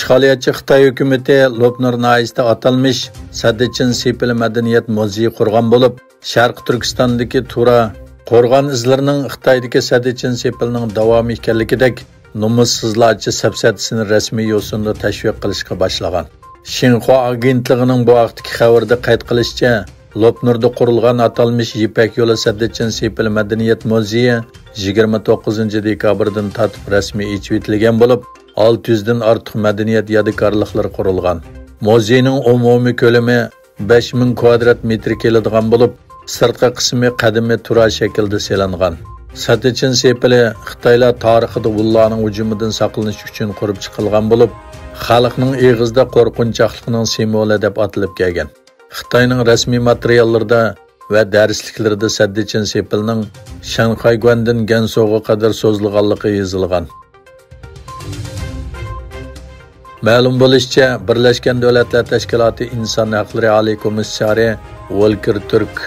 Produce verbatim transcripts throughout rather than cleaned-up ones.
ئىشغالىيەتچى خىتاي ھۆكۈمىتى لوپنۇر ناھىيەسىدە ئاتالمىش سەددىچىن سېپىلى مەدەنىيەت مۇزېيى قۇرغان بولۇپ، شەرقىي تۈركىستاندىكى تۇرا قورغان ئىزلىرىنىڭ خىتايدىكى سەددىچىن سېپىلىنىڭ داۋامى ئىكەنلىكىدەك نومۇسسىزلارچە سەپسەتىسىنى رەسمىي يوسۇندا تەشۋىق قىلىشقا باشلىغان. شىنخۇا ئاگېنتلىقىنىڭ بۇ ھەقتىكى خەۋىرىدە قەيت قىلىشىچە، لوپنۇردا قۇرۇلغان ئاتالمىش يىپەك يولى سەددىچىن سېپىلى مەدەنىيەت مۇزېيى يىگىرمە توققۇزىنچى دېكابىردىن تارتىپ رەسمىي ئېچىۋېتىلگەن بولۇپ، ئالتە يۈزدىن ئارتۇق مەدەنىيەت يادىكارلىقلىرى قۇرۇلغان. مۇزېينىڭ ئومۇمىي كۆلىمى بەش مىڭ كۋادرات مېتىر كېلىدىغان بولۇپ، سىرتقى قىسمى قەدىمىي تۇرا شەكلىدە سېلىنغان. سەتىچىن سېپىلى خىتايلار تارىخىدا ھۇنلارنىڭ ھۇجۇمىدىن ساقلىنىش ئۈچۈن قۇرۇپ چىقىلغان بولۇپ، خەلقنىڭ ئېغىزىدا قورقۇنچاقلىقنىڭ سىمۋولى دەپ ئاتىلىپ كەلگەن. خىتاينىڭ رەسمىي ماتېرىياللىرىدا ۋە دەرسلىكلىرىدە سەددىچىن سېپىلنىڭ شاڭخەي گۇەندىن گەنسۇغا قەدەر سوزۇلغانلىقى يېزىلغان. مەلۇم بولۇشىچە، بىرلەشكەن دۆلەتلەر تەشكىلاتى ئىنسان ھەقلىرى ئالىي كومىسسارى ۋولكېر تۈرك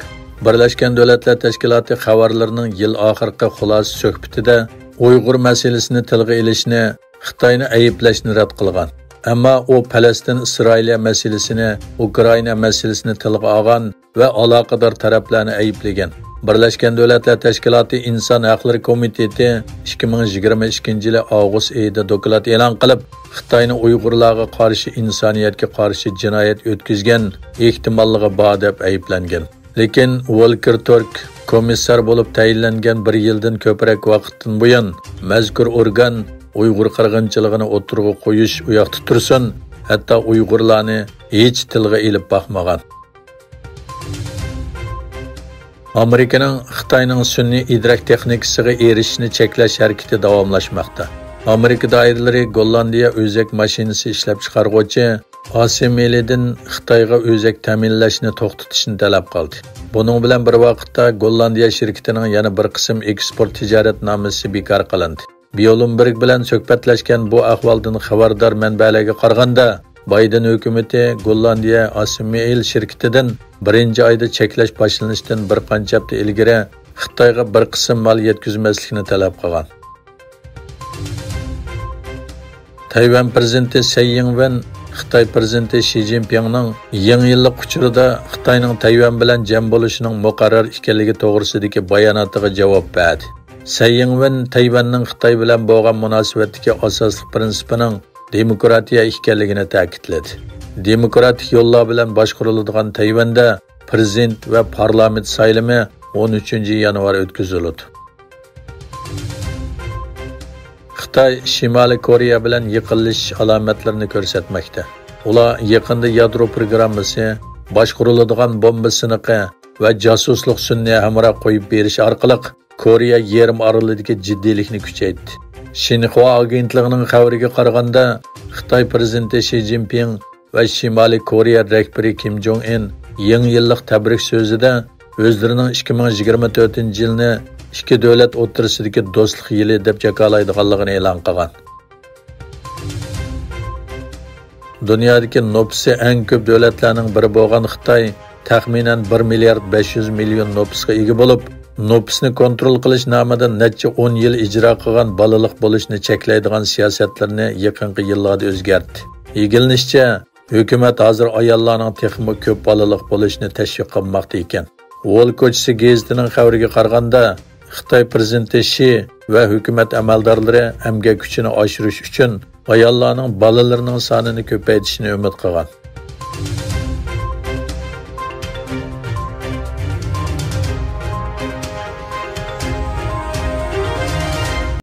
بىرلەشكەن دۆلەتلەر تەشكىلاتى خەۋەرلىرىنىڭ يىل ئاخىرقى خۇلاسە سۆھبىتىدە ئۇيغۇر مەسىلىسىنى تىلغا ئېلىشنى خىتاينى ئەيىبلەشنى رەت قىلغان. ئەمما ئۇ پەلەستىن ئىسرائىلىيە مەسىلىسىنى، ئۇكرائىنا مەسىلىسىنى تىلغا ئالغان ۋە ئالاقىدار تەرەپلەرنى ئەيىبلىگەن. بىرلەشكەن دۆلەتلەر تەشكىلاتى ئىنسان ھەقلىرى كومىتېتى ئىككى مىڭ يىگىرمە ئىككىنچى يىلى ئاۋغۇست ئېيىدا دوكلات ئېلان قىلىپ، خىتاينى ئۇيغۇرلارغا قارشى ئىنسانىيەتكە قارشى جىنايەت ئۆتكۈزگەن ئېھتىماللىقى بار دەپ ئەيىبلەنگەن. لېكىن ۋولكېر تۈرك كومىسسار بولۇپ تەيىنلەنگەن بىر يىلدىن كۆپرەك ۋاقىتتىن بۇيان مەزكۇر ئورگان ئۇيغۇر قىرغىنچىلىقىنى ئوتتۇرىغا قويۇش ئۇياقتا تۇرسۇن، ھەتتا ئۇيغۇرلارنى ھېچ تىلغا ئېلىپ باقمىغان. ئامېرىكىنىڭ خىتاينىڭ سۈنئىي ئىدراك تېخنىكىسىغا ئېرىشىشنى چەكلەش ھەرىكىتى داۋاملاشماقتا. ئامېرىكا دائىرىلىرى گوللاندىيە ئۆزەك ماشىنىسى ئىشلەپچىقارغۇچى ئاسېمىلىدىن خىتايغا ئۆزەك تەمىنلەشنى توختىتىشنى تەلەپ قىلدى. بۇنىڭ بىلەن بىر ۋاقىتتا، گوللاندىيە شىركىتىنىڭ يەنە بىر قىسىم ئېكسپورت تىجارەتنامىسى بىكار قىلىندى. بلومبېرگ بىلەن سۆھبەتلەشكەن بۇ ئەھۋالدىن خەۋەردار مەنبەلەرگە قارىغاندا، بايدېن ھۆكۈمىتى گوللاندىيە ئاسېمىل شىركىتىدىن بىرىنچى ئايدا چەكلەش باشلىنىشتىن بىر قانچە ھەپتە ئىلگىرى خىتايغا بىر قىسىم مال يەتكۈزمەسلىكنى تەلەپ قىلغان. تەيۋەن پىرېزىدېنتى سەي يىڭۋېن خىتاي پىرېزىدېنتى شى جىنپىڭنىڭ يېڭى يىللىق ئۇچۇرىدا خىتاينىڭ تەيۋەن بىلەن جەم بولۇشىنىڭ مۇقەررەر ئىكەنلىكى توغرىسىدىكى باياناتىغا جاۋاب بەردى. سەي يىڭۋېن تەيۋەننىڭ خىتاي بىلەن بولغان مۇناسىۋەتتىكى ئاساسلىق پىرىنسىپىنىڭ دېموكراتىيە ئىكەنلىكىنى تەكىتلىدى. دېموكراتىك يوللار بىلەن باشقۇرۇلىدىغان تەيۋەندە پىرېزىدېنت ۋە پارلامېنت سايلىمى ئون ئۈچىنچى يانۋار ئۆتكۈزۈلىدۇ. خىتاي شىمالىي كورېيە بىلەن يېقىنلىشىش ئالامەتلىرىنى كۆرسەتمەكتە. ئۇلار يېقىندا يادرو پروگراممىسى، باشقۇرۇلىدىغان بومبا سىنىقى ۋە جاسۇسلۇق سۈنئىي ھەمراھ قويۇپ بېرىش ئارقىلىق كورېيە يېرىم ئارىلىدىكى جىددىيلىكنى كۈچەيتتى. شىنخۇا ئاگېنتلىقىنىڭ خەۋىرىگە قارىغاندا، خىتاي پىرېزىدېنتى شى جىنپىڭ ۋە شىمالىي كورېيە رەھبىرى كىم جوڭ ئىن يېڭى يىللىق تەبرىك سۆزىدە ئۆزلىرىنىڭ ئىككى مىڭ يىگىرمە تۆتىنچى يىلنى ئىككى دۆلەت ئوتتۇرىسىدىكى دوستلۇق يىلى دەپ جاكارلايدىغانلىقىنى ئېلان قىلغان. دۇنيادىكى نوپۇسى ئەڭ كۆپ دۆلەتلەرنىڭ بىرى بولغان خىتاي تەخمىنەن بىر مىليارد بەش يۈز مىليون نوپۇسقا ئىگە بولۇپ، نوپۇسنى كونترول قىلىش نامىدا نەچچە ئون يىل ئىجرا قىلغان بالىلىق بولۇشنى چەكلەيدىغان سىياسەتلىرىنى يېقىنقى يىللاردا ئۆزگەرتتى. ئىگىلىنىشىچە، ھۆكۈمەت ھازىر ئاياللارنىڭ تېخىمۇ كۆپ بالىلىق بولۇشىنى تەشۋىق قىلماقتا ئىكەن. ۋول كوچىسى گېزىتىنىڭ خەۋىرىگە قارىغاندا، خىتاي پىرېزىدېنتى شى ۋە ھۆكۈمەت ئەمەلدارلىرى ئەمگەك كۈچىنى ئاشۇرۇش ئۈچۈن ئاياللارنىڭ بالىلىرىنىڭ سانىنى كۆپەيتىشىنى ئۈمىد قىلغان.